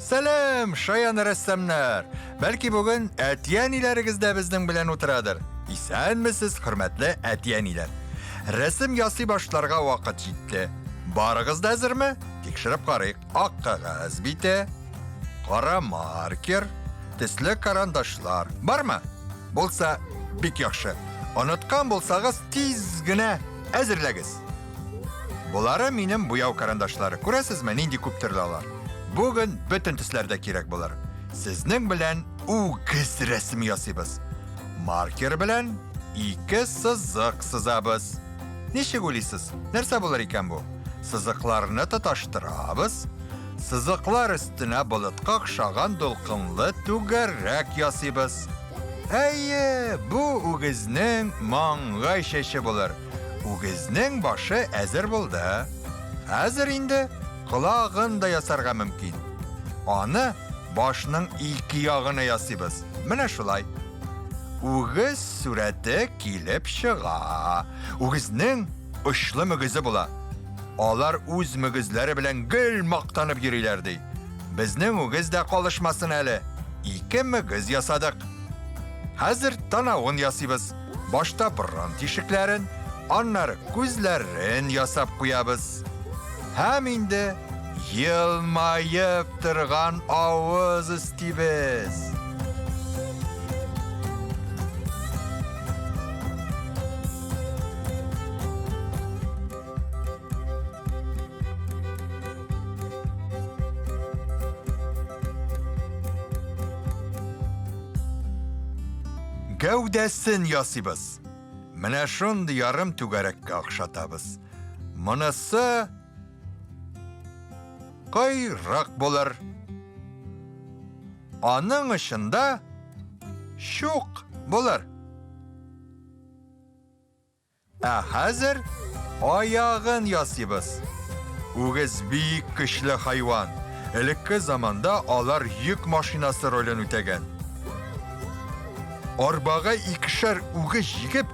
Сәлам, шаян рәссамнар! Бәлки бүген әти-әниләрегез дә безнең белән утырадыр. Исәнмесез, хөрмәтле әти-әниләр. Рәсем ясый башларга вакыт җитте. Барыгыз да әзерме? Тикшереп карыйк. Ак кәгазь бите, кара маркер, төсле карандашлар. Бармы? Булса, бик яхшы. Оныткан булсагыз, тиз генә әзерләгез. Болары минем буяу карандашлары. Күрәсезме, нинди күп төрле алар. Бүген бөтен төсләр дә кирәк булыр. Сезнең белән үгез рәсеме ясыйбыз. Маркер белән ике сызык сызабыз. Ничек уйлыйсыз, нәрсә булыр икән бу? Сызыкларны тоташтырабыз. Сызыклар өстенә болытка охшаган дулкынлы түгәрәк ясыйбыз. Әйе, бу үгезнең маңгай чәче булыр. Үгезнең башы әзер булды. Хәзер инде колагын да ясарга мөмкин. Аны башның ике ягына ясыйбыз. Менә шулай. Үгез сурәте килеп чыга. Үгезнең очлы мөгезе була. Алар үз мөгезләре белән гел мактанып йөриләр, ди. Безнең үгез дә калышмасын әле. Ике мөгез ясадык. Хәзер танавын ясыйбыз. Башта борын тишекләрен, аннары күзләрен ясап куябыз. Һәм инде елмаеп торган авыз өстибез. Гәүдәсен ясыйбыз. Менә шундый ярым түгәрәккә охшатабыз. Монысы койрык булыр. Аның очында чук булыр. Ә хәзер аягын ясыйбыз. Үгез бик көчле хайван. Элекке заманда алар йөк машинасы ролен үтәгән. Арбага икешәр үгез җигеп,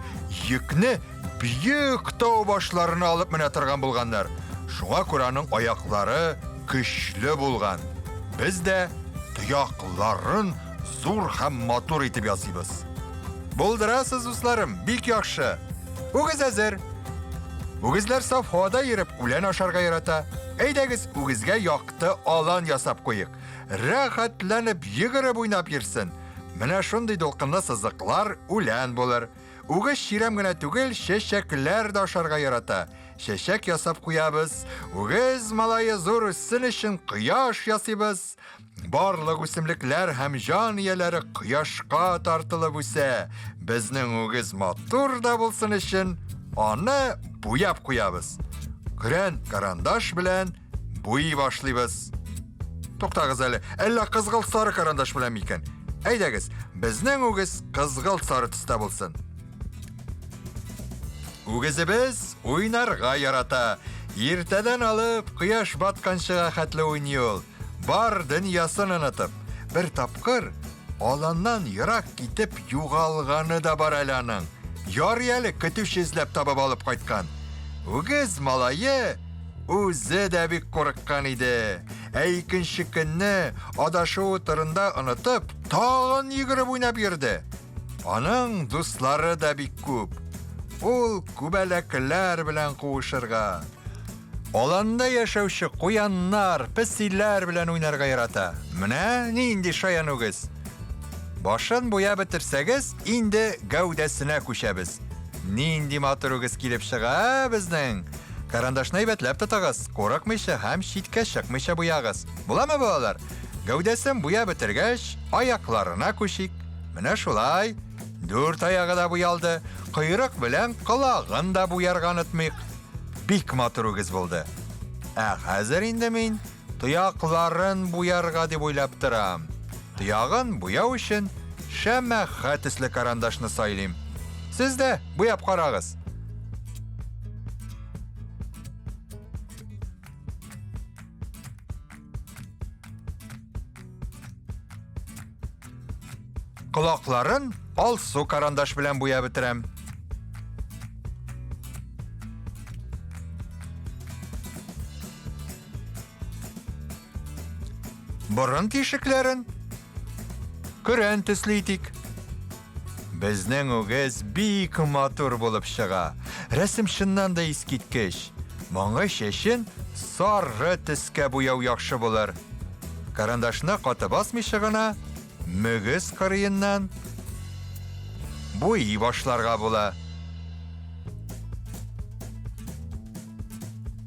йөкне биек тау башларына алып менә торган булганнар. Шуңа күрә аның аяклары көчле булган. Без дә тоякларын зур һәм матур итеп ясыйбыз. Булдырасыз, дусларым, бик яхшы. Үгез әзер. Үгезләр саф һавада йөреп, үлән ашарга ярата. Әйдәгез, үгезгә якты алан ясап куйык. Рәхәтләнеп йөгереп уйнап йөрсен. Менә шундый дулкынлы сызыклар үлән булыр. Үгез чирәм генә түгел, чәчәкләр дә ашарга ярата. Чәчәк ясап куябыз. Үгез малае зур үссен өчен кояш ясыйбыз. Барлык үсемлекләр һәм җан ияләре кояшка тартылып үсә. Безнең үгез матур да булсын өчен аны буяп куябыз. Көрән карандаш белән буй башлыйбыз. Туктагыз әле, әллә кызгылт сары карандаш белән микән? Әйдәгез, безнең үгез кызгылт сары төстә булсын. Үгезебез уйнарга ярата. Иртәдән алып кояш батканчыга хәтле уйный ул. Бар дөньясын онытып, бер тапкыр аланнан ерак китеп югалганы да бар әле аның. Ярый әле көтүче эзләп табып алып кайткан. Үгез малае үзе дә бик курыккан иде. Ә икенче көнне адашуы турында онытып, тагын йөгереп уйнап йөрде. Аның дуслары да бик күп. Ул күбәләкләр белән куышырга, аланда яшәүче куяннар, песиләр белән уйнарга ярата. Менә нинди шаян үгез. Башын буяп бетерсәгез, инде гәүдәсенә күчәбез. Нинди матур үгез килеп чыга ә, безнең! Карандашны әйбәтләп тотыгыз, курыкмыйча һәм читкә чыкмыйча буягыз. Буламы, балалар? Гәүдәсен буяп бетергәч, аякларына күчик. Менә шулай. Дүрт аягы да буялды. Койрык белән колагын да буярга онытмыйк. Бик матур үгез булды. Ә хәзер инде мин тоякларын буярга дип уйлап торам. Тоягын буяу өчен шәмәхә төсле карандашны сайлыйм. Сез дә буяп карагыз. Колакларын алсу карандаш белән буяп бетерәм. Борын тишекләрен көрән төсле итик. Безнең үгез бик матур булып чыга. Рәсем чыннан да искиткеч. Маңгай чәчен сары төскә буяу яхшы булыр. Карандашны каты басмыйча гына мөгез кырыеннан буйый башларга була.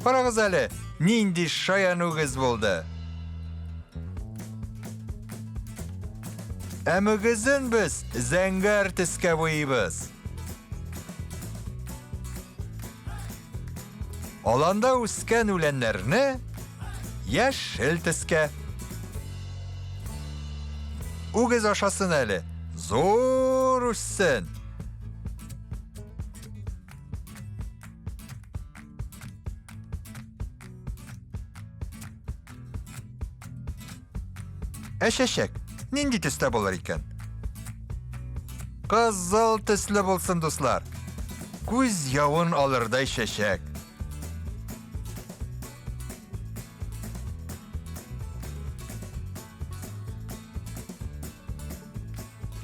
Карагыз әле, нинди шаян үгез булды. Ә мөгезен без зәңгәр төскә буйыйбыз. Аланда үскән үләннәрне яшел төскә. Үгез ашасын әле, зур үссен. Ә чәчәк нинди төстә булыр икән? Кызыл төсле булсын, дуслар. Күз явын алырдай чәчәк.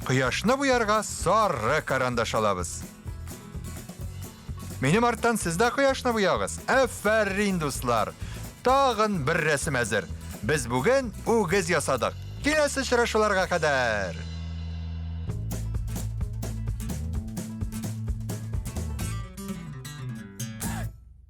Кояшны буярга сары карандаш алабыз. Минем арттан сез дә кояшны буягыз. Әфәрин, дуслар! Тагын бер рәсем әзер. Без бүген үгез ясадык. Киләсе очрашуларга кадәр!